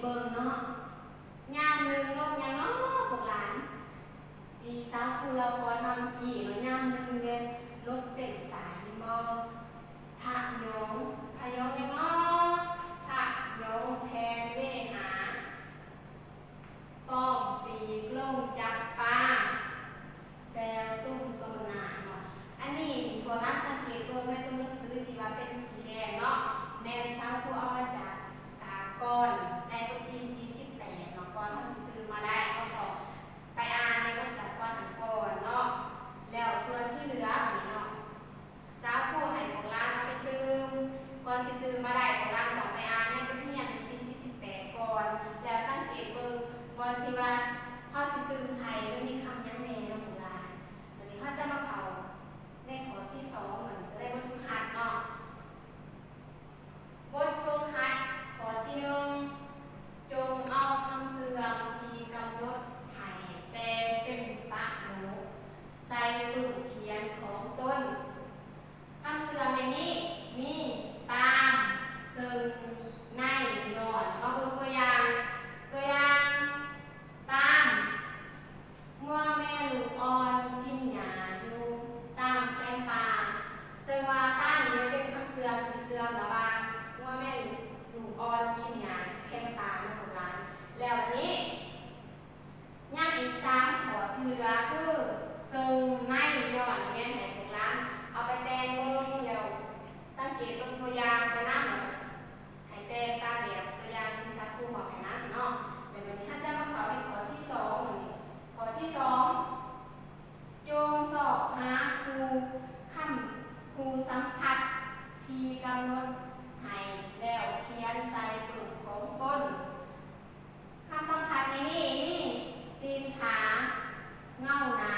ເບິ່ງເນາະ. ຍາມໜຶ່ງນົກຫຍັງເນາະພວກຫຼານ? ທີ່ສາວຄູເລົ່າກ່ອນມາເມື່ອກີ້ເນາະ, ຍາມໜຶ່ງເດ້ນົກເຕັ້ນສາຍ ເຫັນບໍ່? ພະຍົງ, ພະຍົງຫຍັງເນາະ? ພະຍົງແຜ່ນເວຫາ ປ້ອມປີກລົງຈັບປາ ແຊວຕຸ້ມຕົ້ນນ້ຳເນາະ. ອັນນີ້ນີ້ ພວກຫຼານສັງເກດເບິ່ງໃນຕົວໜັງສືທີ່ວ່າເປັນສີແດງເນາະ, ແມ່ນສາວຄູເອົາມາຈາກກາບກອນໃນບົດທີສີ່ສິບແປດເນາະ. ກ່ອນເຮົາຊິຕື່ມມາໄດ້ ເຮົາຕ້ອງໄປອ່ານໃນບົດກາບກອນຫັ້ນກ່ອນເນາະ. ແລ້ວສ່ວນທີ່ເຫຼືອນີ້ເນາະ ສາວຄູໃຫ້ພວກຫຼານເອົາໄປຕື່ມ. ກ່ອນຊິຕື່ມມາໄດ້ ພວກຫຼານຕ້ອງໄປອ່ານໃນບົດຮຽນທີສີ່ສິບແປດກ່ອນ ແລ້ວສັງເກດເບິ່ງບ່ອນທີ່ວ່າເຮົາຊິຕື່ມໃສ່ ມັນມີຄຳຫຍັງແດ່ເນາະພວກຫຼານ. ບາດນີ້ເຮົາຈະມາເຂົ້າໃນຂໍ້ທີສອງ ໃນບົດຝຶກຫັດເນາະ. ບົດຝຶກຫັດຂໍ້ທີໜຶ່ງ ຈົ່ງເອົາຄຳເຊື່ອມທີ່ກຳນົດໃຫ້ແຕ່ງເປັນປະໂຫຍກໃສ່ປຶ້ມຂຽນຂອງຕົນ. ຄຳເຊື່ອມໃນນີ້ມີຕາມ, ເຊິ່ງ, ໃນ, ຍ້ອນ. ມາເບິ່ງຕົວຢ່າງ. ຕົວຢ່າງ, ຕາມ. ງົວແມ່ລູກອ່ອນກິນຫຍ້າຢູ່ຕາມແຄມປ່າ. ເຊິ່ງວ່າຕາມນີ້ແມ່ນເປັນຄຳເຊື່ອມທີ່ເຊື່ອມລະຫວ່າງງົວແມ່ລູກອ່ອນກິນຫຍ້າຢູ່ແຄມປ່າເນາະພວກຫຼານ. ແລ້ວບາດນີ້ ຍັງອີກສາມຂໍ້ທີ່ເຫຼືອຄື ເຊິ່ງ, ໃນ, ຍ້ອນ ນີ້ແມ່ນໃຫ້ພວກຫຼານເອົາໄປແຕ່ງເບິ່ງ ແລ້ວສັງເກດເບິ່ງຕົວຢ່າງໄປນຳ ແລ້ວໃຫ້ແຕ່ງຕາມແບບຕົວຢ່າງທີ່ສາວຄູມອບໃຫ້ນັ້ນເນາະ. ແລ້ວບາດນີ້ເຮົາຈະມາເຂົ້າໃນຂໍ້ທີສອງນີ້. ຂໍ້ທີສອງ ຈົ່ງຊອກຫາຄູ່ຄຳ, ຄູ່ສຳພັດທີ່ກຳນົດໃຫ້ ແລ້ວຂຽນໃສ່ປຶ້ມຂອງຕົນ. ຄຳສຳພັດໃນນີ້ມີ ຕີນຜາ, ເງົາໜາ,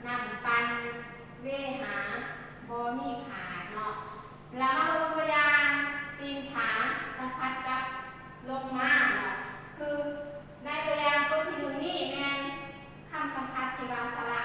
ນ້ຳປັ່ນ, ເວຫາ, ບໍ່ມີຂາດເນາະ. ແລ້ວມາເບິ່ງຕົວຢ່າງ ຕີນຜາສຳພັດກັບລົງມາເນາະ. ຄືໃນຕົວຢ່າງຕົວທີໜຶ່ງນີ້ແມ່ນຄຳສຳພັດທີ່ວ່າສະຫຼະ